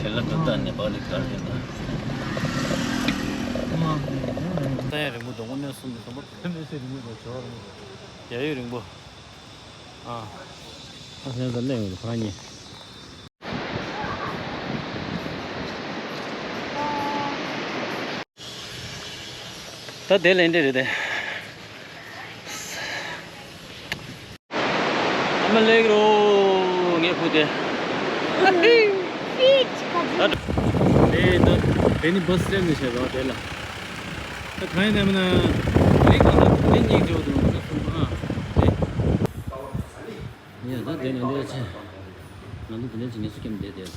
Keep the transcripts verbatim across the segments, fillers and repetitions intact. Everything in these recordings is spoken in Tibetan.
དེ་ལ་འདུག་ད་ནེ་པ་ལི་གར་དེ་ད། ས་ཡ་རིང་པོ་འདུག་དངོས་གནས་གསུམ་དུ་སོང་པ་དེ་མི་སྲིད་རིང་པོ་འདུག་ཇོ་རིང་པོ་འདུག་ཡ་ཡོད་རིང་པོ། ཨ། ཨ་ཧེ་ད་ལེ་ཡོད་ཁ་ཉེ། ད་དེ་ལས་འདྲ་རེད་དེ། ཨ་མ་ལེགས་རོ་ངའི་བུ་དེ། ད་དེ་ད་དེ་ནི་བྷ་སི་སི་ཊེན་ཌི་བྱས་རོ་དེ་ལ། ད་གང་ཡིན་ན་མིན་ན་ལེགས་ཀྱི་ད་དེ་སྙིང་རྗེ་བོ་དུ་ང་ཚོ་ཨ་དེ། ཡ་ད་དེ་ནི་འདྲ་ཆེ། ང་ཚོ་དེ་འདྲ་ཆེ་ངལ་གསོ་སྐྱེམས་བསྡད་དེ་ད།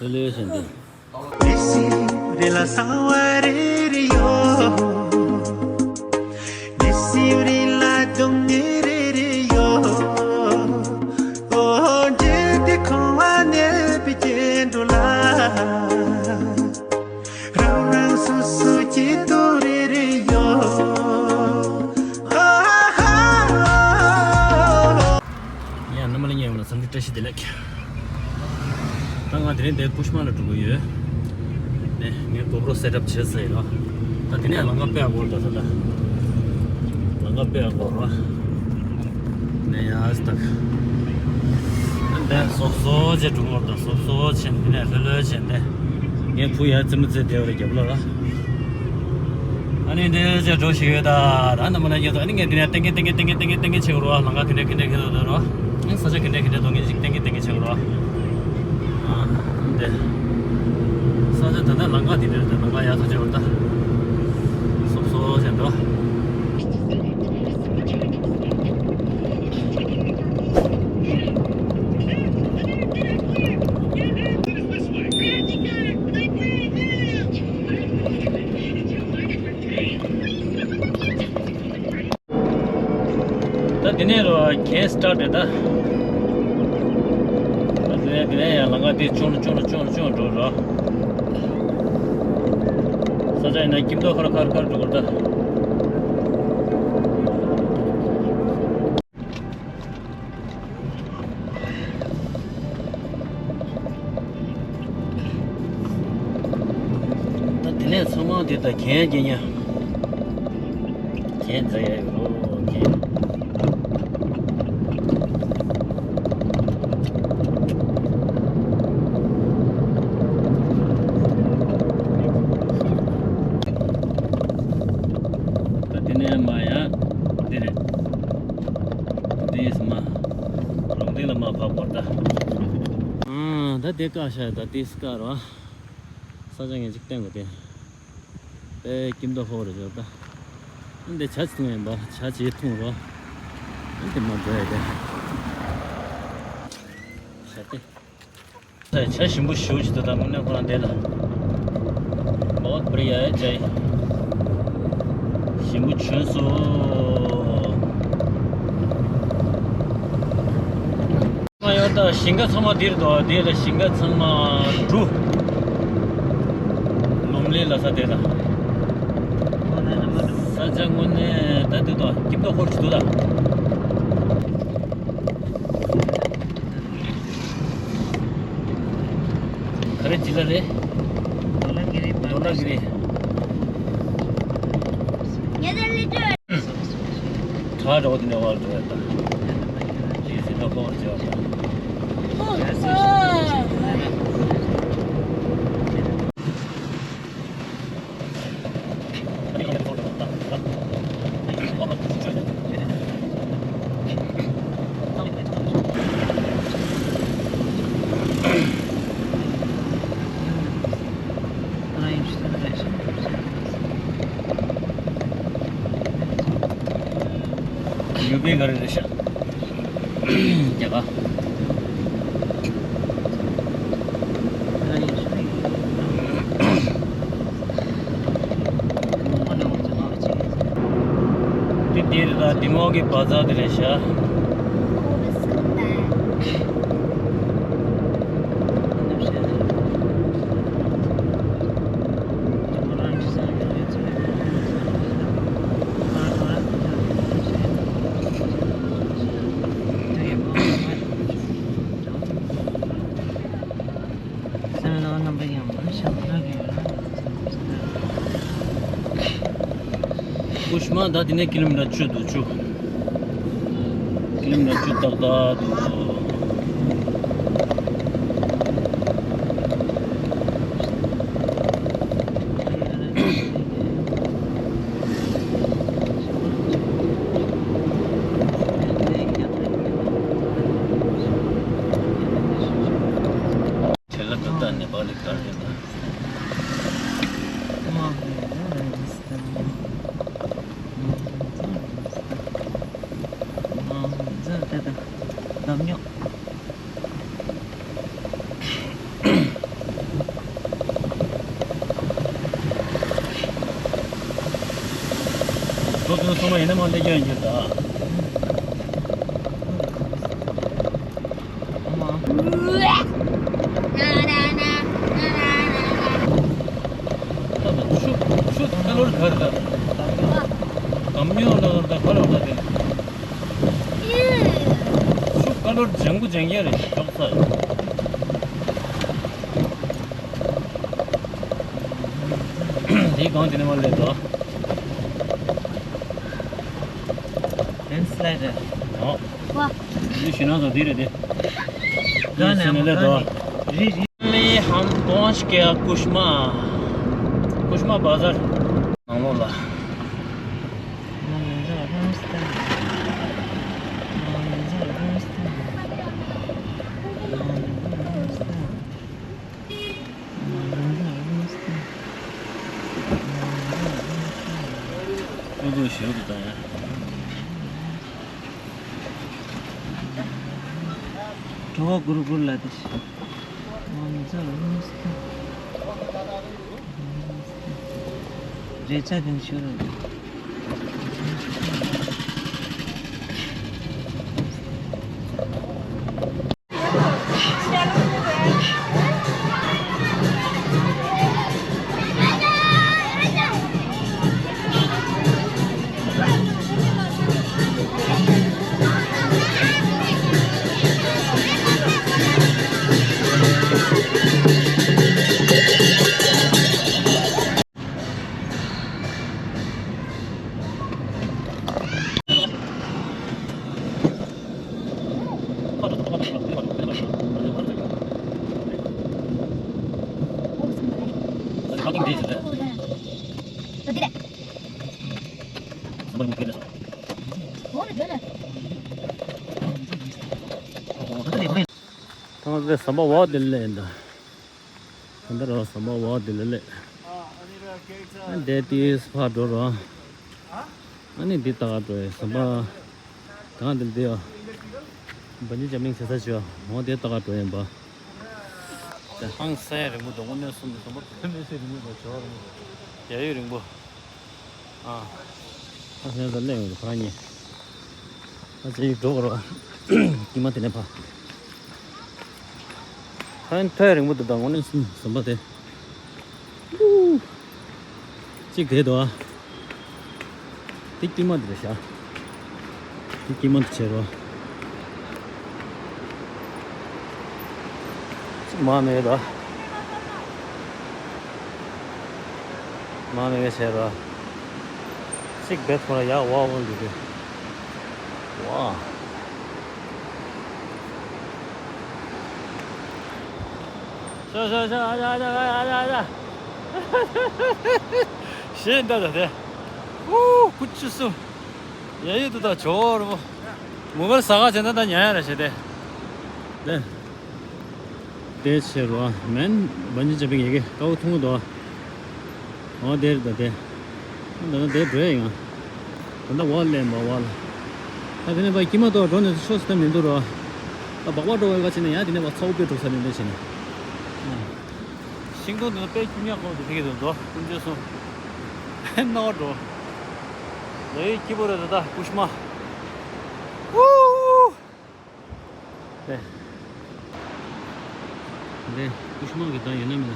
དེ་ལས་ཟིན་ཏེ། ཡ་རྣམ་པ་ལ་ཉེ་ཡོང་ལ་འཚམས་འདྲི་བཀྲ་ཤིས་བདེ་ལེགས། ད་ང་དེ་རིང་འདིར་པུ་ཤི་མ་ལ་འགྲོ་གི་ཡོད། ནས་ངས་གོ་པྲོ་སེ་ཊབ་བྱས་ཚར་ཡིན་རོ། ད་དེ་ནས་ལམ་ཁ་དཔེ་ཡག་པོ་རེད་ད་ད། ལམ་ཁ་དཔེ་ཡག་པོ་རོ། ནས་ཡ་ཨ་སི་ད། ད་འདི་སོབ་སོབ་བྱས་འགྲོ་གི་རེད་ད། སོབ་སོབ་བྱས་འདི་ནས་ལྷོད་ལྷོད་བྱས་འདི། ངའི་བུ་ཡར་རྩེད་མོ་རྩེ་བསྡད་ཡོད་རེད་རྒྱབ་ལོགས་ལ། ཨ་ནི་འདི་ཅག་འགྲོ་ཞིག་ཡོད་ད། ད་རྣམ་པ་ལ་ཉེ་ཚོ་ཨ་ནི་ངས་འདི་ནས་ཏན་གི་ཏན་གི་ཏན་གི་ཏན་གི་ཏན་གི་བྱེད་དགོས་རོ། ལམ་ཁ་ག་འདྲ་ག་འདྲ་ག་འདྲ་འདུག་རོ། ཨ་ནི་ས་ཆ་ག་འདྲ་ག་འདྲ་འདུག་ངས་ཅིག་ཏན་གི་ཏན་གི་བྱེད་དགོས་རོ། ཨ་འདི། ས་ཆ་ད་ལྟ་ལམ་ཁ་འདི་འདྲ་རེད། ལམ་ཁ་ཡག་ཐག་ཆོད་རེད་ད། སོབ་སོབ་བྱས་འདུག་ད་དེ་ནས་རོ་གན་སི་ཊར་དེ་ད། ད་དེ་ནས་དེ་ནས་ཡང་ལམ་ཁ་དེ་ཆུང་རུ་ཆུང་རུ་ཆུང་རུ་ཆུང་རུ་འགྲོ་རོ། ས་ཆ་ཡིན་ན་སྐྱིད་མདོག་ཁར་ཁར་ཁར་འགྲོ་གི་རེད་ད། ད་དེ་ནས་ཚང་མ་དེ་ད་གན་རྒྱག་ཡ། གན་འཛེག་ཡ་ཡོད་རོ་གན། ད་དེ་ནས་མར་ཡང་འདི་རེད། འདི་ཡིས་མར་ལུང་བསྟན་ལ་མར་བབས་པ་ད། ཨང་། ད་དེ་བཀག་བཞག་ད་དེ་བཀག་རོ། ས་ཆ་ངས་ཅིག་བསྟན་དགོས་ཏེ། དེ་སྐྱིད་མདོག་ཁ་པོ་རེད་ཤག་ད། ཨ་འདི་ཇ་ཅིག་འཐུང་ཡིན་པ། ཇ་ཅིག་འཐུང་རོགས། ཨ་འདི་མ་འགྲོ་ཡ་དེ། ཇ་དེ། ཇ་ཞིམ་པོ་ཞེ་པོ་ཅིག་འདུག་ད་དངོས་གནས་ཁོ་རང་འདི་ལ། बहुत बढ़िया है चाय। ཞིམ་པོ་བྱོན་སོང་། ང་ཡང་ད་ཞིང་ཁ་ཚང་མ་འདིར་འདུག་དེ་ལ་ཞིང་ཁ་ཚང་མ་འབྲུ། ལུམ་ལི་ལ་ས་དེ་ལ། ས་ཆ་དངོས་གནས་ད་དེ་དང་སྐྱིད་མདོག་ཁ་པོ་ཅིག་འདུག་ད། ག་རེ་ཇི་ལ་རེད། ཌོ་ལ་གི་རི། ཌོ་ལ་གི་རི། གྲྭ་འདྲ་བོ་དེ་ནས་བར་འགྲོ་ཡ་ད། ཅི་ཟེར་ན་ཁོ་བར་བྱེད་པ། ཡུ་པི་ག་རེ་རེད་ཤག་རྒྱ་གར། དེ་འདིར་ད་དེ་མོ་གི་བ་ཛར་དེ་རེད་ཤག་ཤམ་ལ་གི་ར། ཀུ་ཤུ་མ་ད་དེ་ནས་ཀི་ལོ་མི་ཊར་བཅུ་འདུག་བཅུ། ཀི་ལོ་མི་ཊར་བཅུ་ཏག་ཏག་འདུག་བྱས་ལ་ད་ལྟ་ནེ་པ་ལི་གར་དེ་ན། འདམ་རྙོག་ཁྱོད་ཚོ་ཚང་མ་ཡིན་ན་མ་འདི་རྒྱག་ཡིན་གྱི་ད། ཨ་མ། ད་ད་ཆུ་ཆུ་ད་ལོར་ག་རེ་ད། འདམ་རྙོག་ལ་ད་ག་ལོར་ད་དེ། ཆུ་ཀ་ལོར་ལྗང་གུ་ལྗང་ཡ་རེད་ཤོག་ས། དེའི་སྒང་དེ་ནས་མར་སླེབས་དོ། Landslide. ཨོ། ཝ། འདི་ཞུ་ན་ཚོ་འདི་རེད་དེ། ག་ནས་འདི་སླེབས་དོ། ག་ནས། རི་རི། मैं हम पहुंच गया कुशमा। कुशमा बाजार। ནང་ལོགས་ལ། ཨུ་ཚུགས་ཞེ་པོ་འདུག་ད་ཡ། བྲོ་བ་གུར་གུར་ལ་དེ་ཤི། རེ་ཆ་གང་ཞུ་རུ། ད་ང་ཚོ་ཟམ་པ་འོག་དེ་ལ་སླེབས་ཡིན་ད། ད་ལྟ་ར་ཟམ་པ་འོག་དེ་ལ་སླེབས། ཨ་འདས་དེས་ཕར་འགྲོ་རོགས། ཨ་ནི་འདི་ལྟ་ག་འགྲོ་ཡ་ཟམ་པ། གང་འདི་འདི་ཡ། བན་ཇི་ཇམ་པིང་བྱེད་ས་བྱོས་འོང་དེ་ལྟ་ག་འགྲོ་ཡིན་པ། དེ་ཧང་སང་རིང་པོ་འདུག་དངོས་གནས་གསུངས་ནས་ཟམ་པ་དཔེ་མི་སྲིད་རིང་པོ་འདུག་བྱེད་པ་རིང་པོ་འདུག་ཡ་ཡོད་རིང་པོ། ཨ། ཨ་ཧན་ད་ལེ་ཡོང་ཁ་ཉེ། ཨ་ཙི་འགྲོ་གོ་རོ། ཀྱི་མ་དེ་ནས་ཕ། ཧན་ཐོས་རིང་པོ་འདུག་ད་དངོས་གནས་གསུངས་ཟམ་པ་དེ། ཧུ། གཅིག་དེ་དོ། དེ་ཀྱི་མ་དེ་རེད་ཤག་དེ་ཀྱི་མ་དེ་བྱེད་རོགས། གཅིག་མ་མེད་དོ། མ་མེད་བྱེད་རོགས། གཅིག་བེད་ཁོ་ར་ཡག་ཝ་ཝ་འདུག་གི། ཝ། ཤ་ཤ་ཤ་ཨ་ཅག་ཨ་ཅག་ཨ་ཅག་ཨ་ཅག་ཞེས་འདྲ་ད་དེ། ཧུ་ཁུ་ཆུ་སུ། ཡ་ཡི་ཏུ་ད་ཇོ་རུ། མུ་གལ་ས་ག་ཅན་ད་ད་ཉ་ཡ་ར་ཞེ་དེ། དེ། དེ་ཆེ་རུ་མེན་བན་ཇི་ཇམ་པིང་ཡི་གེ་ཀའོ་ཐུང་དོ། ཨོ་དེར་ད་དེ། ད་ད་དེ་འགྲོ་ཡ་ཡིན། ད་ད་ཝ་ལེ་མ་ཝ་ལ། ད་དེ་ནས་བ་ཀི་མ་ཏོ་འགྲོ་ནས་ཤོ་སི་ད་མི་འདུག་རོ། ད་སྦག་སྦག་འགྲོ་བའི་ག་ཅི་ན་ཡ་དེ་ནས་བ་ཚ་བོ་པེ་འགྲོ་ས་ནས་འདི་ཅི་ན། ཤིང་སྡོང་འདི་ཚོ་དཔེ་ཁྱུ་ཉག་གོང་དུ་ཕེབས་ཀྱི་འདུག་འདུག་ཀུན་མཛོད་སོང་། ནོར་འགྲོ། ལོ་ཡི་སྐྱིད་པོ་རེད་ད་ད་ཀུ་ཤུ་མ། ཧུ། དེ། དེ་ཀུ་ཤུ་མ་གི་ད་ཡོད་ན་མིན་ན།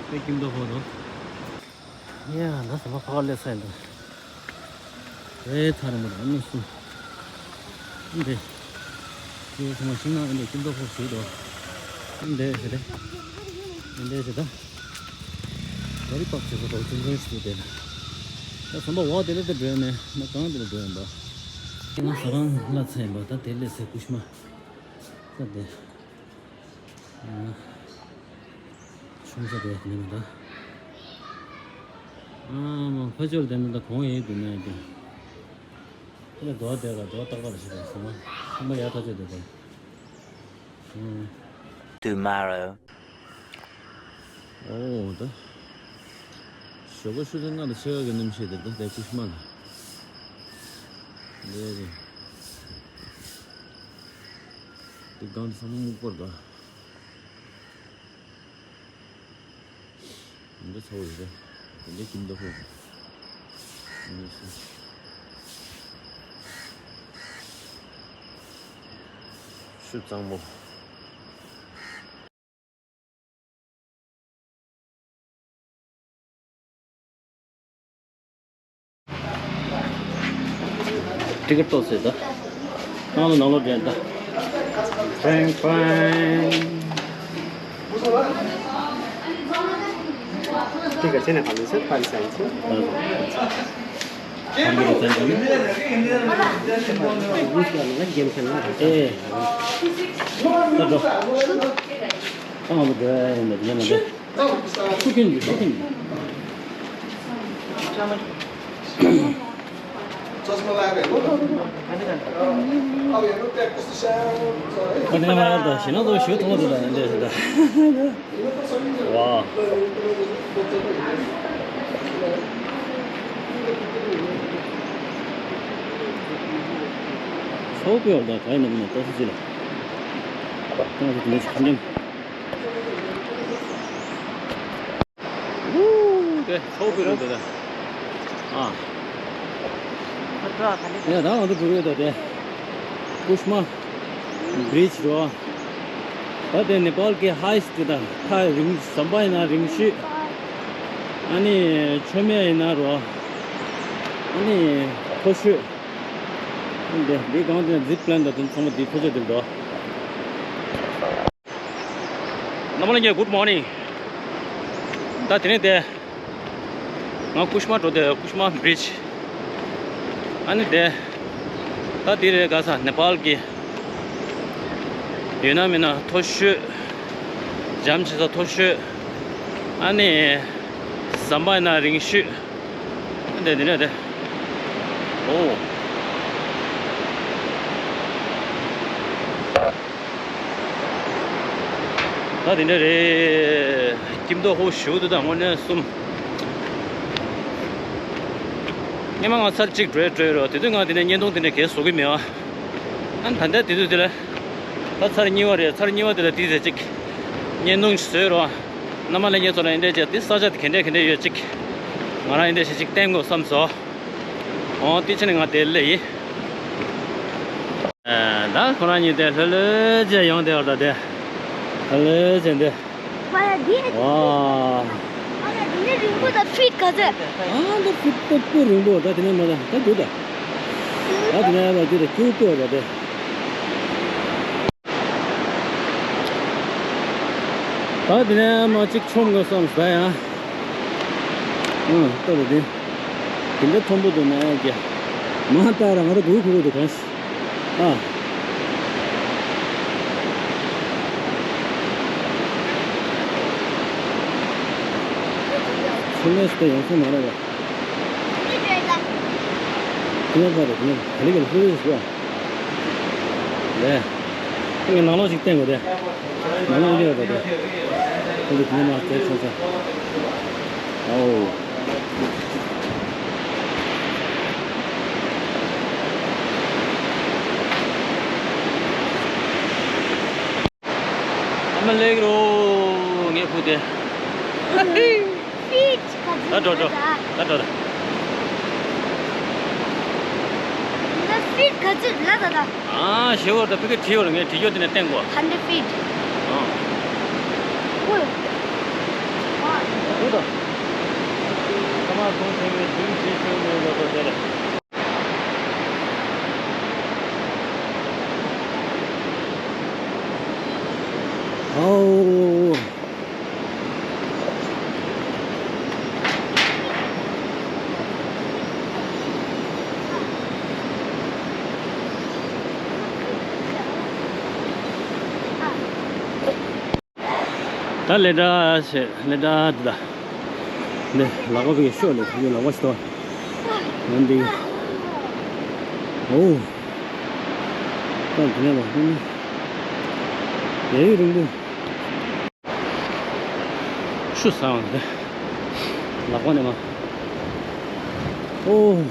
དཔེ་ཁྱིམ་ཐོག་ཕོག་འདུག་ཡ་ད་ཟམ་པ་ཕ་ག་ལས་ས་ཡིན་འདུག་དེ་ཚ་རིང་པོ་རང་མི་སུ། འདི། ཁྱེད་ཚང་མ་ཤིང་ནགས་འདི་ཁྱིམ་ཐོག་ཁོག་ཞིག་འདུག་འདི་ཞེ་དེ། འདས་ཟེར་ད། ག་རི་པག་བྱེད་ས་དང་ཆུང་ཆུང་ཞིག་འདུག་དེ་ན། ད་ཟམ་པ་འོག་དེ་ལ་དེ་འགྲོ་ཡ་མེད་ན་གང་དེ་ལ་འགྲོ་ཡ་འདུག་དེ་ན་ཟ་ཁང་ལ་ཚ་ཡིན་པ་ད་དེ་ལས་ཟེར་ཀུ་ཤི་མ། ས་དེ། ཨ། ཆུང་ས་དེ་ཡ་དེ་ནས་མ་ད། ཨ་མ་ཕ་ཆོལ་དེ་ན་ད་གོང་ཡིན་དུ་ན་ཡ་དེ། དེ་ལ་རྡོ་དེ་ལ་རྡོ་ཏག་ཏག་ལ་ཞིག་རེད་ཟེར་ན། ཁང་པ་ཡག་ཐག་ཆོད་དེ་དེ། ཨུམ། Tomorrow. ཨོ་ད། ཞོགས་པ་ཆུ་ཚོད་ལྔ་དང་ཕྱེད་ཀ་གི་གནམ་གཤིས་དེ་ད་ལྟའི་ཀུ་ཤི་མ་ལ། ལས་རེད། དེ་སྒང་དེ་ཚང་མ་སྨུག་པར་འདུག་འདི་ཚ་བོ་རེད། དེ་འདྲའི་ཁྱིམ་བདག་པོ། ཆུ་གཙང་པོ། ཊི་ཀེ་ཊི་ཏོག་ཙམ་ད། ནང་ལ་ནང་ལོགས་འདྲེན་ད། ཕྲེང་ཕྲེང་། ཊི་ཀེ་ཊི་ཆེ་ན་ག་ལེ་སེ་ཕ་ལི་སའི་ཚེ། ཨ་ལ། ཨེ། ད་འགྲོ། ཨང་འགྲོ་ཡ་ཡིན་ན་དེ་ཡིན་ན་དེ། ཤུགས་རྐྱེན་གྱིས་ཤུགས་རྐྱེན་གྱིས། ཁོ་ནས་མ་ཡར་དང་ཞེ་ན་ཚོ་ཞུ་ཐུང་ཐུང་དང་འདྲ་ཞིག་དང་། ཝ། ཚོགས་པའི་འོག་དང་གང་ཡིན་ནམ་ན་ལྟ་ཚུལ་ཅི་ལ། ཁོང་ཚོ་དེ་འདྲ་ཞིག་ཁམས་ཨུ། དེ་ཚོགས་པའི་རུ་དེ་ལ། ཨ། ཡ་ད་ང་ཚོ་འགྲོ་གི་ཡོད་ད་དེ། ཀུ་ཤི་མ་བྷི་རི་ཇི་རོ། ད་དེ་ནེ་པཱལ་གི་ཧའེ་སི་ཊི་དང་ཐག་རིང་ཟམ་པ་ཡིན་ན་རིང་ཤོས། ཨ་ནི་མཆོད་མེ་ཡིན་ན་རོ། ཨ་ནི་མཐོ་ཤོས། ཨ་ནི་དེ་འདི་གང་དེ་ཛིབ་ལའིན་དང་དེ་ཚང་མ་འདི་མཐོ་ཤོས་དེ་འདུག་རྣམ་པ་ལྷན་རྒྱས་good morning། ད་དེ་ནས་དེ། ང་ཀུ་ཤི་མ་འགྲོ་དེ་ཀུ་ཤི་མ་བྷི་རི་ཇི། ཨ་ནི་དེ། ད་དེ་རེད་ག་ས་ནེ་པཱལ་གི། ཡོད་ན་མེད་ན་མཐོ་ཤོས། འཇམ་ཆེ་ས་མཐོ་ཤོས། ཨ་ནི། ཟམ་པ་ཡིན་ན་རིང་ཤོས། འདི་འདི་འདྲ་རེད། ཨོ། ད་འདི་འདྲ་རེད། ཁྱིམ་ཐོག་ཧོ་ཞུ་དུ་དང་དངོས་གནས་གསུམ། སྔོན་མ་ང་ཚར་གཅིག་འགྲོ་ཡ་འགྲོ་ཡ་རོ། དེ་དུས་ང་དེ་ནས་བརྙན་ཐུང་དེ་འདྲ་གས་བཟོ་གི་མེད་བ། ཨ་ནི་ད་ལྟ་དེ་དུས་དེ་ལ། ད་ཚར་གཉིས་པ་རེད། ཚར་གཉིས་པ་དེ་ལ་དེ་ཟེར་གཅིག་བརྙན་ཐུང་ཞིག་བཟོས་རོགས། རྣམ་པ་ལྷན་རྒྱས་ཚོ་ལ་འདི་འདྲ་བྱས་དེ་ས་ཆ་དེ་ག་འདྲས་ག་འདྲས་ཡོད་ཅིག་ང་རང་འདི་འདྲ་བྱས་ཅིག་བསྟན་དགོས་བསམ་སོང་། འོ་དེ་ཕྱིན་ནས་ང་དེ་སླེབས་ཡིན། ཨ། ད་ཁོ་རང་གཉིས་དེ་ལྷོད་ལྷོད་བྱས་ཡོང་བསྡད་པ་དང་དེ། ལྷོད་ལྷོད་བྱས་འདི། པ་ཡ་འདི། ཝ། པ་ཡ་འདི་ནི་རིང་པོ་དང་ཕིཊ་ག་ཚོད། ཨ་ད་ཕིཊ་ཏོག་པོ་རིང་པོ་ད་དེ་ནས་མ་ད་ད་འདུག་ད། ད་དེ་ནས་ཡར་ལ་འདི་ད་སྐྱུག་པོ་ད་དེ། ད་དེ་ནས་མ་གཅིག་མཆོང་དགོས་བསམ་ཟ་ཡ། ཨང་ལྟ་ད་དེ། དེ་འདྲ་མཐོན་པོ་འདུག་ན་ཡ་རྒྱ། མ་ལྟ་ར་ང་ད་སྒུག་ཁུག་འདུག་གང་ཞིག་ཨ། ཚོང་ལས་སུ་ཡོང་སོང་མ་རེད་པ། དེ་ནས་ཕར་དེ་ནས་ག་ལེ་ག་ལེ་ཧུ་རེ་ཞུ་བ། ལས། ཁྱེད་ཀྱི་ནང་ལོགས་ཅིག་བསྟན་དགོས་ཏེ། ནང་ལོགས་འདི་ཡོད་པ་དེ། ཁྱེད་ཀྱི་དེ་ནས་མར་བྲོས་སོང་ས། ཨའོ། ཨ་མ་ལེགས་རོ་ངའི་བུ་དེ། ཕིཊ་ག་ཚོད། ད་འགྲོ་འགྲོ། ད་འགྲོ་ད། ད་ཕིཊ་ག་ཚོད་ལ་ད་ད། ཨ་ཞེ་བོར་ད་ཕི་ཀ་བྲིས་ཡོད་ར། ངས་བྲིས་ཡོད་དེ་ནས་བསྟན་གོ། ཧན་ཌེ་ཌི་ཕིཊ། ཨ། ཨོ། འགྲོ་ད། ཁ་མ་ཐོང་ཆེན་གྱི་དུས་ཆེ་ཆུང་མེད་པ་དེ་རེད། ཨའོ། ད་ལེ་དྲ་བྱེད་ལེ་དྲ་འདི་ད། འདི་ལག་པ་བི་ཤོ་ལེ་ཡོད་ལག་པ་ཞིག་ཏོ། འོན་ཏེ། ཨོ། ད་འདི་ནས་བ་ཧུམ། ཡ་ཡུ་རིང་པོ། ཤུ་ས་འོང་དེ། ལག་པ་ནས་མ། ཨོ།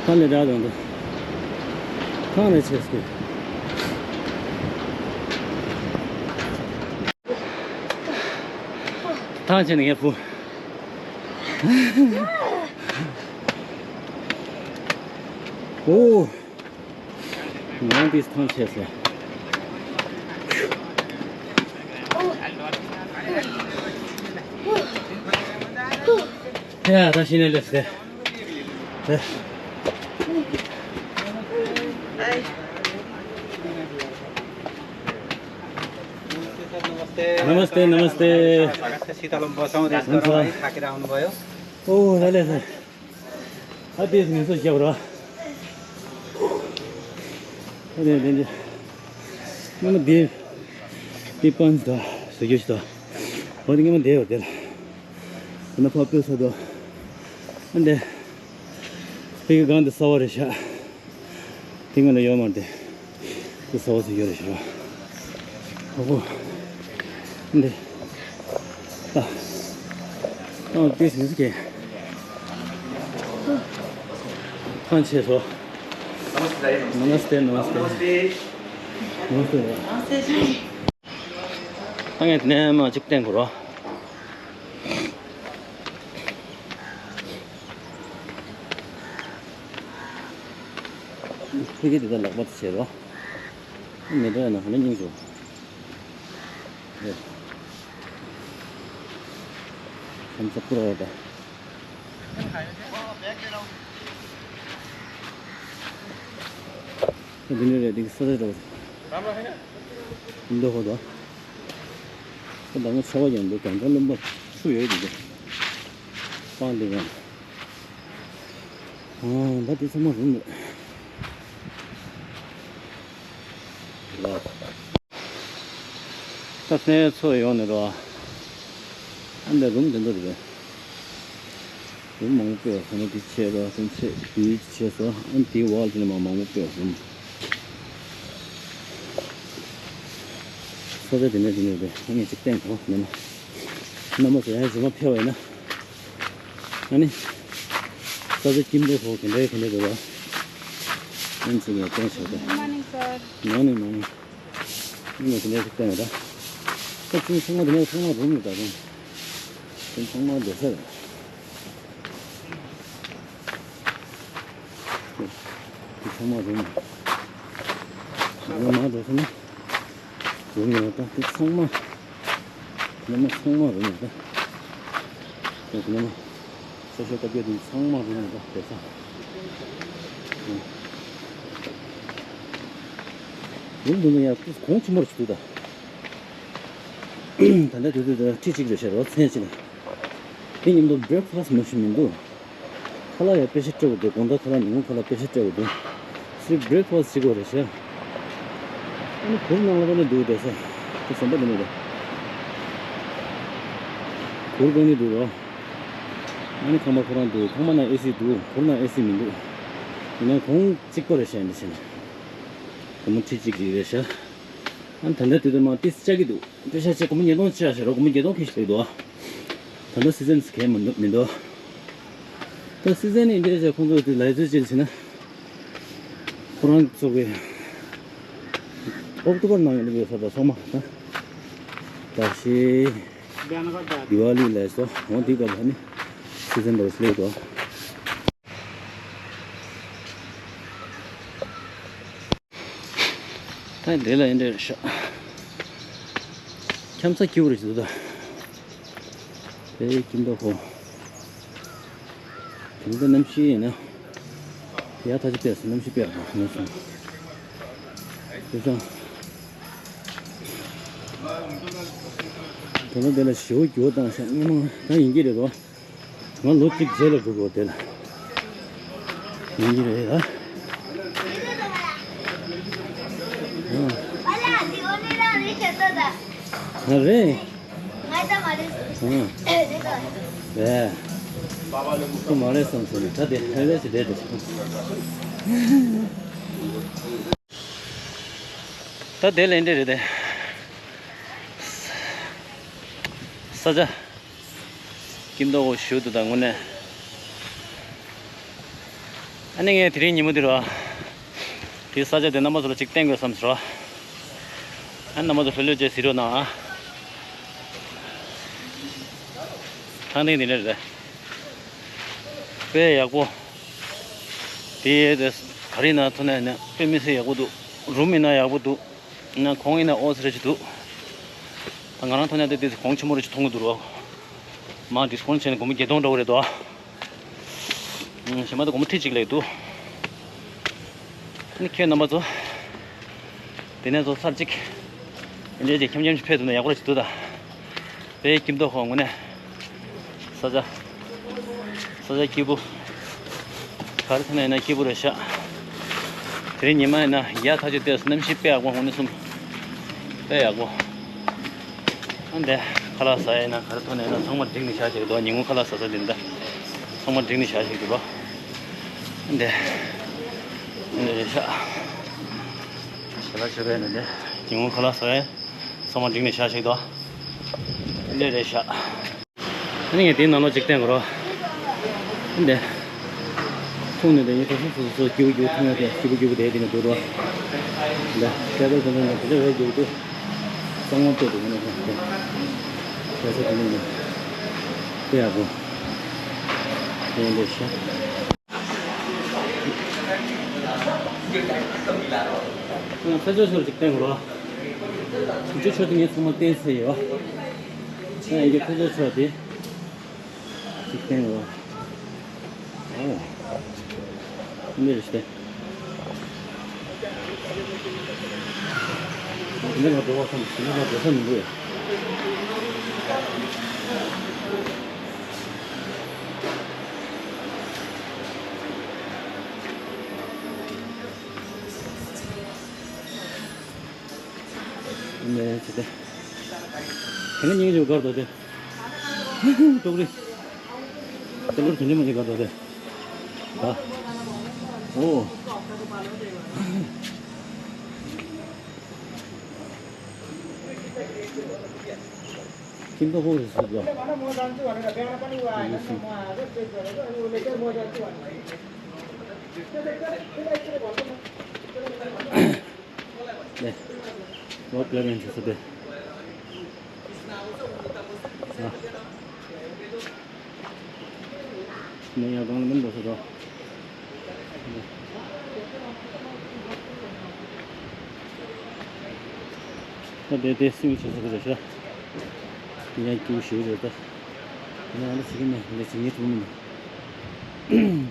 ད་ལེ་དྲ་དང་འདི། ཐང་ལེ་ཆེ་སྐྱེ། ཐང་ཆེ་ནི་ངས་ཕུ། ཨོ། ང་འདིས་ཐང་ཆད་སོང་། ཡ་ད་ཤི་ནས་སླེབས་སོང་། नमस्ते नमस्ते। स्वागत छ, शीतलम बसौँ रेस्टुरेन्टमा थाकेर आउनुभयो। ओ हेलो सर। अति सुन्दर क्या हो रहा? अरे अरे अरे। मैंने देव दीपन दा सजेस्ट दा। और ये मैं देव दे। मैंने पापे सा दा। अंडे। फिर गांध सवार है शा। ཏིང་ངེ་ལ་ཡོད་མ་རེད། དེ་ས་བ་ཟེར་ཡོད་རེད་ཤག་ཨོ། འདི། ཨ། ཨ་དེ་སེམས་སུ་སྐྱེ། ཐང་ཆད་སོང་། नमस्ते नमस्ते। नमस्ते। ད་ངས་དེ་ནས་མ་གཅིག་བསྟན་དགོས་རོ། ཕ་གི་དེ་དག་ལག་པ་དེ་བྱེད་རོགས། མི་འདྲ་ན་ཧ་ལས་སྙིང་རྗེ། ཁམས་ཚ་ཁུར་བ་དང་། འདི་ནས་རེད་འདི་ས་རེད་རོགས། འདི་ཧོ་དང་། ད་ང་ཆ་བ་ཡང་འདུག་གང་ལྟར་རློན་པ་ཆུ་ཡོད་འདུག་སྤང་འདི་ཡང་། ཨ་ད་དེ་ཚང་མ་རུམ་རེད། ལགས། ད་སེ་ཚོ་ཡོང་ནས་རོ། ཨ་འདི་རུམ་དེ་འདུག་རེད། རུམ་མང་པོ་སྤོས་སོང་ན་དེ་ཆེ་རོ་དེ་ཆེ་དེ་ཆེ་སོང་ཨ་དེའི་འོག་དེ་ནས་མ་མང་པོ་སྤོས་སོང་། ས་ཆ་དེ་ནས་དེ་ནས་རེད་ཨ་ངས་ཅིག་བསྟན་གོ་མེད་ན། མནའ་མ་ཚོ་ཡང་རྗེས་མ་ཕེབས་པ་ཡིན་ན། ཨ་ནི། ས་ཆ་ཁྱིམ་སྡེ་ཁོ་ག་འདྲའི་ག་འདྲའི་འདུག་ལ། ཨ་ནི་ཚོ་ཡང་བསྟན་ཆོག་གི། Good morning, sir. Morning, morning. ཨ་ནི་དེ་འདྲའི་ཅིག་བསྟན་ཡོད་ད། ད་ཚང་མ་དེ་ནས་ཚང་མ་རུམ་ཡོད་ད་དང་། དེ་ཚང་མ་སྡོད་ས་རེད། དེ་ཚང་མ་རུམ། རུམ་མ་འགྲོ་ས་ན། རུམ་ཡོད་ད་དེ་ཚང་མ། དེ་ནས་མ་ཚང་མ་རུམ་ཡོད་ད། དེ་ནས་མ། ཤོ་ཤོ་ཀ་བརྒྱད་དེ་ཚང་མ་རུམ་ཡོད་ད་དེ་ཚང་། རུམ་དུ་ནི་ཡང་དེ་གོང་ཆེན་པོར་ཞིག་འདུག་ད། ད་ལྟ་དུས་ཚོད་དེ་ཁྲི་གཅིག་རེད་ཤག་རོ་མཚན་གཅིག་ལ། དེ་མཉམ་དུ་བྷེ་རེག་ཕ་སི་མ་ཞུ་མི་འདུག་ཁ་ལག་ཡང་དཔེ་ཤ་སྤྲད་དགོས་འདུག་དགོང་དག་ཁ་ལག་ཉིན་གུང་ཁ་ལག་དཔེ་ཤ་སྤྲད་དགོས་འདུག་སི་བྷེ་རེག་ཕ་སི་བྱེད་དགོས་རེད་ཤག་ཨ་ནི་གུར་ནང་ལ་ཁོ་ནི་འདུག་བསྡད་ས་དེ་ཟམ་པ་འདི་ནས་རེད། གུར་གོང་ནས་འདུག་རོ། ཨ་ནི་ཁང་པ་ཁོ་རང་འདུག་ཁང་པ་ནང་ཨེ་སི་འདུག་གུར་ནང་ཨེ་སི་མི་འདུག་ཡིན་ནའང་གོང་གཅིག་པ་རེད་ཤག་འདི་བྱས་ན། སྒོར་མོ་ཁྲི་གཅིག་ཅིག་རེད་ཤག་ཨ་ནི་ད་ལྟ་དུས་དུ་མ་ཏིས་ལྕགས་ཀྱི་འདུག་དཔེ་ཆ་ཆེ་སྒོར་མོ་ཉིས་སྟོང་ཆེ་ཡ་ཤག་རོ་སྒོར་མོ་བརྒྱད་སྟོང་ཁེ་ཤི་ལེགས་འདུག་ད་ལྟ་སི་ཛན་གས་མི་འདུག་མི་འདུག་ད་སི་ཛན་ནི་འདི་རེད་ཤག་ཁོང་ཚོ་དེ་ལས་ཚོད་ཅིག་བྱས་ན། ཁོ་རང་ཚོ་གི་ཨོག་ཏོ་བར་ནང་ཡོད་པའི་ས་ད་སོ་མ་ད། ད་ཤི། དི་ཝ་ལི་ལས་སོ་འོང་དེ་ག་ལ་ནི་སི་ཛན་འདྲ་བོ་སླེབས་འདུག་ད་འདི་ལ་ཡིན་འདྲ་ཤག་འཁྱམ་ས་སྐྱིད་པོ་རེད་ཟེར་འདུག་ད། དེ་ཁྱིམ་ཐོག་ཁོ། དེ་འདྲ་གནམ་གཤིས་ཡིན་ན། དེ་ཡག་ཐག་ཆོད་པས་གནམ་གཤིས་དཔེ་ཡག་པོ་ཡིན་སོང་། དེ་སང་། དེ་ལ་དེ་ལ་ཞེ་པོ་འགྱུར་བ་བཏང་ཤག་སྔོན་མ་ད་ཡིན་གྱི་རེད་དོ། ང་ལོ་གཅིག་རྗེས་ལ་འགྲོ་དགོས་དེ་ལ། ཡིན་གྱི་རེད་ད། ཨ། ཨ་རེད། ང་ད་མ་རེད། ཨང་། ཨེ་རེད་ད། རེད། ཁོ་མ་རེད་བསམ་སོང་ནས་ད་དེ་ཧེ་རེད་ཟེར་བསྡད་འདུག་ད་དེ་ལས་འདྲ་རེད་དེ། ས་ཆ། སྐྱིད་མདོག་ཁ་པོ་ཞེ་པོ་འདུག་ད་དངོས་གནས། ཨ་ནི་ངས་དེ་རིང་ཉིན་མོ་འདི་རོ། དེའི་ས་ཆ་དེ་རྣམ་པ་ཚོ་ལ་གཅིག་བསྟན་དགོས་བསམ་སོང་རོ། ཨ་རྣམ་པ་ཚོ་ལྷོད་ལྷོད་བྱས་གཟིགས་རོགས་གནང་ཨ། ཐང་སྟེང་འདི་འདྲ་རེད། དཔེ་ཡག་པོ། དེ་དེ་ག་རེ་ཡིན་ན་ཐོན་ན་ཡིན་ན་དཔེ་མི་སྲིད་ཡག་པོ་འདུག་རུམ་ཡིན་ན་ཡག་པོ་འདུག་ཡིན་ན་གོང་ཡིན་ན་ཨོ་ཙི་རེ་ཅིག་འདུག་ད་ང་རང་ཐོན་ན་དེ་དེ་གོང་ཆེན་པོ་རེ་ཅིག་མཐོང་གི་འདུག་རོ། མ་ཌིས་ཀའུན་ཊི་བྱས་ནས་སྒོར་མོ་བརྒྱད་སྟོང་འདྲ་བོ་རེད་དོ། ཨང་། གཞན་མ་དེ་སྒོར་མོ་ཁྲི་གཅིག་ལས་འདུག་ཨ་ནི་ཁྱེད་རྣམ་པ་ཚོ། དེ་ནས་ཚོ་ཚར་གཅིག་འདྲ་ཅིག་འཁྱམ་འཁྱམ་ཅིག་ཕེབས་འདུག་ན་ཡག་པོ་རེ་ཅིག་འདུག་ད། དཔེ་སྐྱིད་མདོག་ཁ་པོ་དངོས་གནས། ས་ཆ། ས་ཆ་སྐྱིད་པོ། ག་རེ་ཐོན་ན་ཡིན་ན་སྐྱིད་པོ་རེད་ཤག་དེ་རིང་ཉི་མ་ཡིན་ན་ཡག་ཐག་ཆོད་བལྟས་སོང་། གནམ་གཤིས་དཔེ་ཡག་པོ་དངོས་གནས་གསུམ། དཔེ་ཡག་པོ། ཨ་འདི། ཁ་ལག་ཟ་ཡ་ཡིན་ན་ག་རེ་ཐོན་ན་ཡིན་ན་ཚང་མ་བསྒྲིགས་ནས་བཞག་ཅིག་འདུག་ཉིན་གུང་ཁ་ལག་ཟ་ས་འདི་འདྲ། ཚང་མ་བསྒྲིགས་ནས་བཞག་ཅིག་འདུག་ཨ་འདི། ཨ་འདི་རེད་ཤག་ཞལ་ལག་མཆོད་པའི་ནི་འདི། ཉིན་གུང་ཁ་ལག་ཟ་ཡ། ཚང་མ་བསྒྲིགས་ནས་བཞག་ཅིག་འདུག་ཨ་འདི་རེད་ཤག་ཨ་ནི་ངས་དེའི་ནང་ལོགས་ཅིག་བསྟན་དགོས་རོ། འདི། འཐུང་ནས་དེ་ཡིན་ད་སོ་སོ་སོ་སོ་སྐྱིད་པོ་སྐྱིད་པོ་འཐུང་ཡ་དེ་སྐྱིད་པོ་སྐྱིད་པོ་དེ་དེ་ནས་འདུག་རོ། འདི་ཊེ་བལ་དེ་ནས་དེ་འདྲ་རེད་འདུག་འདུག་གཙང་མ་དཔེ་འདུག་ནས་དེ། དེ་ཚོ་དེ་ནས་དཔེ་ཡག་པོ། དེ་འདྲ་ཤག་ཨ་ཕེ་ཇོ་ཆོར་ཅིག་བསྟན་དགོས་རོ། ཕེ་ཇོ་ཆོར་དེ་ངས་ཚང་མ་བསྟན་ཚར་ཡོད། ཨ་ཡིན་གྱི་ཕེ་ཇོ་ཆོར་དེ། ཅིག་བསྟན་རོ། ཨོ། འདི་རེད་ཤག་འདི་ལ་འགྲོ་བ་བསམ། འདི་ལ་འགྲོ་ས་མི་འདུག་འདི་རེད་ཤག་དེ་སྔ་ཉིན་ཡོད་གར་དོ་དེ། ཏོག་རི། ཏོག་རི་དོན་ཆེན་མ་ཉིན་གར་དོ་དེ། ཨ། ཨོ། ཁྱིམ་ཐོག་ཁོག་རེ་སུ་དོ། ལོ་ཀླད་མེན་ཆུ་ཚོད་དེ། ནས་ཡར་སྒང་ལ་མི་འགྲོ་ས་རོ། ད་དེ་དེ་སུས་བྱེད་ས་རེད་ཤག་ཡང་སྐྱིད་པོ་ཞེ་པོ་རེད་ད། ང་ལ་ཟེར་གྱི་མེད། ལས་བྱེད་ངའི་ཐུག་མིན་ནི།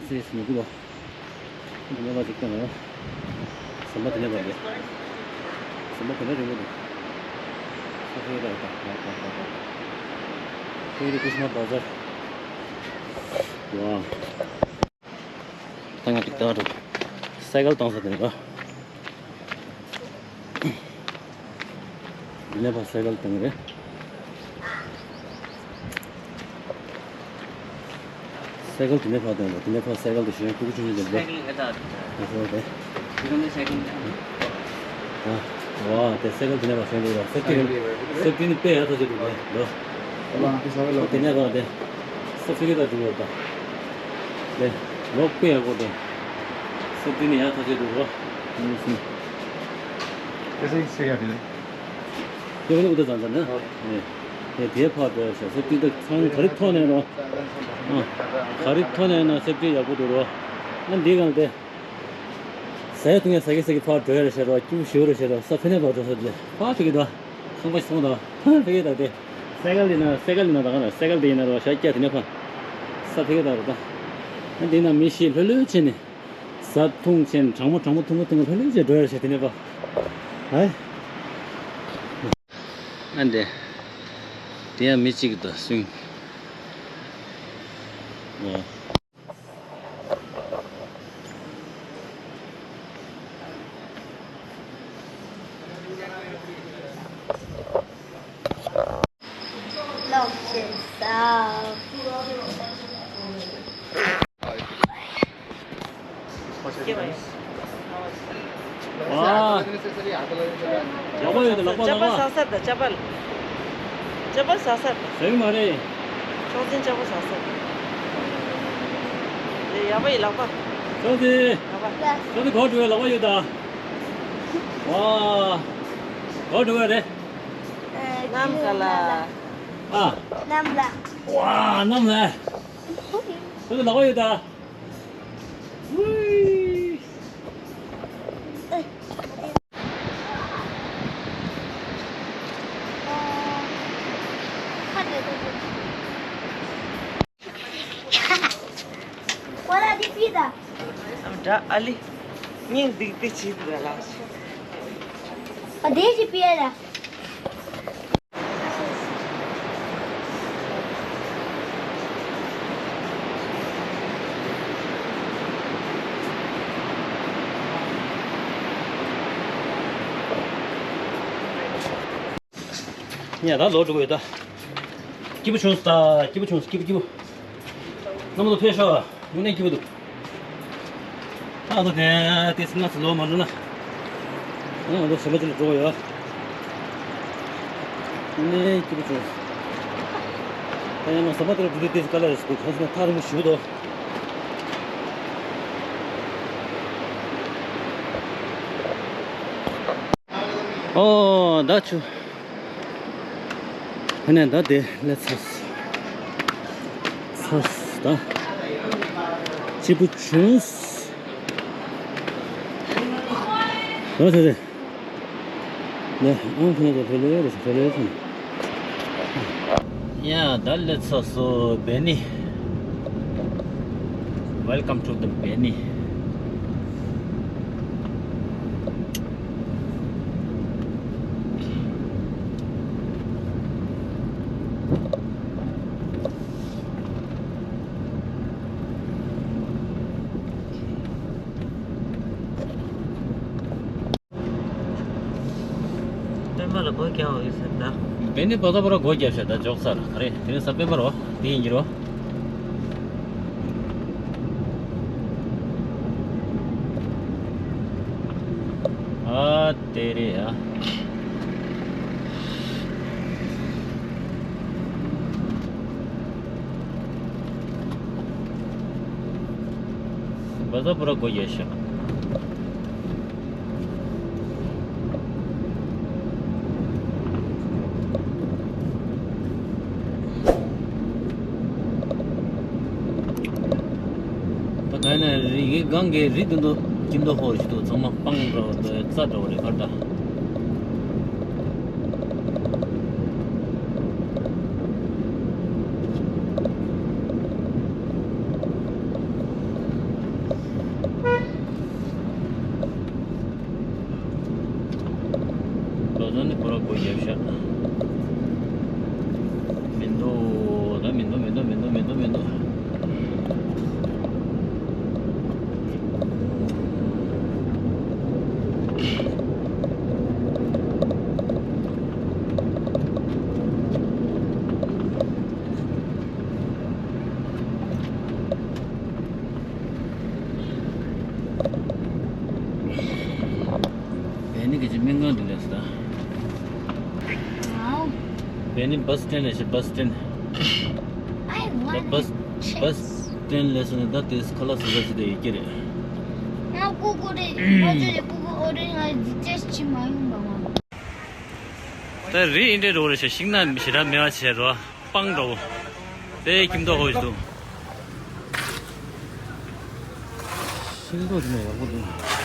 ཟེར་ཟེར་ཉོ་གི་རོ། འདི་ནས་ཕར་ཅིག་བཏང་ན། ཟམ་པ་དེ་ནས་ཕར་རེད། ཟམ་པ་དེ་འདྲ་རིང་པོ་འདུག་ས་ཁའི་ར་ད་ད་ད་ད་ད། ཁོའི་རི་ཀྲིས་མ་བ་ཛར། ཝའོ། ད་ང་ཅིག་ལྟ་བ་འགྲོ། སའི་ཀལ་བཏང་ས་དེ་རེད་པ། འདི་ནས་ཕར་སའི་ཀལ་བཏང་གི་རེད། སའི་ཀལ་དེ་ནས་ཕར་བཏང་རེད། དེ་ནས་ཕར་སའི་ཀལ་དེ་ཞོན་ཀུ་ཀུ་ཆུང་ཆུང་དེ་འདྲ། སའི་ཀལ་ལ་ད། ཨ་ཧོ་དེ། དེ་ག་ནས་སའི་ཀལ་ལ། ཨ། ཝ། དེ་སའི་ཀལ་དེ་ནས་ཕར་ཞོན་འདུག་ར། སེབ་ཏི་རེད། སེབ་ཏི་ནི་དཔེ་ཡག་ཐག་ཆོད་འདུག་ར། ལོ། ཨ་ལ་དེ་ས་ཀལ་ལ། དེ་ནས་ཕར་དེ། སེབ་ཏི་གི་ད་འགྲོ་བ་ད། དེ། ལོ་དཔེ་ཡག་པོ་དེ། སེབ་ཏི་ནི་ཡག་ཐག་ཆོད་འདུག་ར། ཨ་ནི་སུ། དེ་སེ་སེ་ཡ་དེ་རེད། དེ་བ་ནི་ཨུ་ད་ཙང་ཙང་ན། ཨོ། ཨེ། དེ་དེ་ཕར་འགྲོ་ཡ་ཤག་སེབ་ཏི་ད་ཚང་ག་རེ་ཐོག་ནས་རོ། ཨ། ག་རེ་ཐོག་ནས་ན་སེབ་ཏི་ཡག་པོ་འདུག་རོ། ཨ་འདི་གང་དེ། ཟ་ཡ་འཐུང་ཡ་ཟ་གི་ཟ་གི་ཕར་འགྲོ་ཡ་རེད་ཤག་རོ། སྐྱིད་པོ་ཞེ་པོ་རེད་ཤག་རོ། ས་ཕི་ནས་ཕར་འགྲོ་ས་དེ་ཕར་ཕེབས་ཀྱི་འདུག་ཁང་པ་ཞིག་སོང་དང་ཕར་ཕེབས་ཀྱི་འདུག་དེ། སའི་ཀལ་དེ་ན་སའི་ཀལ་དེ་ན་ད་ག་ན་སའི་ཀལ་དེ་ཡིན་ན་རོ། ཤག་སྐྱ་དེ་ནས་ཕར། ས་ཕེབས་ཀྱི་འདུག་རོ་ད། ཨ་འདི་ན་མི་ཞིག་ལྷོད་ལྷོད་བྱས་ནས། ཟ་འཐུང་བྱས་ནས་གྲང་མོ་གྲང་མོ་འཐུང་གི་འཐུང་གི་ལྷོད་ལྷོད་བྱས་འགྲོ་ཡ་ཤག་དེ་ནས་ཕར། ཧའི། ཨ་འདི། དེ་ཡང་མི་གཅིག་གི་དུ་སུན། ཨོ། ལག་པ་ཡོད་དེ། ལག་པ། ལག་པ། ལག་པ་ཟག་ས་དང་ཅ་པ། ཅ་པ་ཟག་ས་དང་། ཟ་གི་མ་རེད། ཆོག་ཟིན་ཅ་པ་ཟག་ས་དང་། ལེ་ཡག་པ་ཡི་ལག་པ། ཆོག་ཟིན། ལག་པ། ཆོག་ཟིན་གོ་འགྲོ་བའི་ལག་པ་ཡོད་ད། ཝ། གོ་འགྲོ་བའི་རེད། ནམ་ག་ལ། ཨ། ནམ་ལ། ཝ་ནམ་ལ། ཆོག་ཟིན་ལག་པ་ཡོད་ད། ཝི། འདྲ་ཨ་ལི། སྙིང་སྡིག་སྡིག་བྱེད་འདུག་ལ། ཨ་དེ་ཅི་པི་ཨ་ལ། ཉལ་ད་ལོག་འགྲོ་གི་ཡོད་ད། སྐྱིད་པོ་བྱུང་སོང་ད། སྐྱིད་པོ་བྱུང་སོང་། སྐྱིད་པོ་སྐྱིད་པོ། རྣམ་པ་ཚོ་ཕེབས་ཤོག་དངོས་གནས་སྐྱིད་པོ་འདུག་ཨ་ང་ཚོ་དེ་དེ་སྔ་ཚོ་ལོག་མ་འགྲོ་ན། ཨ་ང་ཚོ་ཞེ་མ་ཅིག་ལ་འགྲོ་གི་ཡོད། དངོས་གནས་སྐྱིད་པོ་བྱུང་སོང་། ད་ཡང་ང་ཟམ་པ་དེ་ལ་འགྲོ་དུས་དེ་དཀའ་ལས་རེད་ཟེར་འདུག་གང་ཟེར་ན་ཐག་རིང་པོ་ཞེ་པོ་འདུག་ཨོ་ད་ཆུ། ཧ་ནས་ད་དེ་ལས་ཚར་ཚར་ད། སྐྱིད་པོ་བྱུང་། ད་ཚར་ཚར། ལས་ཨང་ཁོ་ན་ཚོ་ལྷོད་ལྷོད་རེད། ལྷོད་ལྷོད་སོང་། ཡ་ད་ལས་ཚར་སོང་། བེ་ནི། Welcome to the Beni. སྤེན་པ་ལ་སྒོ་རྒྱག་འོས་ཟེར་ད། བེ་ནི་བ་ད་པོ་ར་སྒོ་རྒྱབ་ཤག་ད་འཇོག་ས་ལ་ག་རེ་དེ་རིང་གཟའ་སྤེན་པ་རོ། དེ་ཡིན་གྱི་རོ། ཨ་དེ་རེད་ཡ། བ་ད་པོ་ར་སྒོ་རྒྱབ་ཤག་ད་ག་ན་རི་གི་སྒང་གི་རི་དེ་ཚོ་སྐྱིད་མདོག་ཁ་པོ་ཞིག་འདུག་ཚང་མ་སྤང་འདྲ་བོ་དང་རྩྭ་འདྲ་བོ་རེད་ག་ད། ལོ་ཙཱ་ནི་ཁོ་ར་སྒོ་རྒྱབ་ཤག་མི་འདུག་ད་མི་འདུག་མི་འདུག་མི་འདུག་མི་འདུག་མི་འདུག་བེ་ནི་གི་ཅི་སྨན་ཁང་དུ་སླེབས་སོང་ད། ཝའོ། བེ་ནི་བྷ་སི་སི་ཊེན་ལ་ཤི་བྷ་སི་སི་ཊེན། I want བྷ་སི་བྷ་སི་སི་ཊེན་ལ་སླེབས་སོང་ད། དེ་ཁ་ལག་ཟ་ས་ཞིག་དེ་ཡོད་ཀྱི་རེད། ང་ཀུ་ཀུ་རེ་ཀུ་ཀུ་རེ་ཀུ་ཀུ་ཨོ་རེ་ང་ཅེས་ཅི་མ་ཡོང་བ་ང་། ད་རི་ཨིན་འདྲེ་རོ་རེ་ཤ་ཤིང་ན་ཞེ་དྲག་མེད་པ་བྱས་རོ། སྤང་འདྲ་བོ། དཔེ་སྐྱིད་མདོག་ཁ་པོ་ཞིག་འདུག་ཤིང་ཏོག་དེ་ནས་ཡག་པོ་འདུག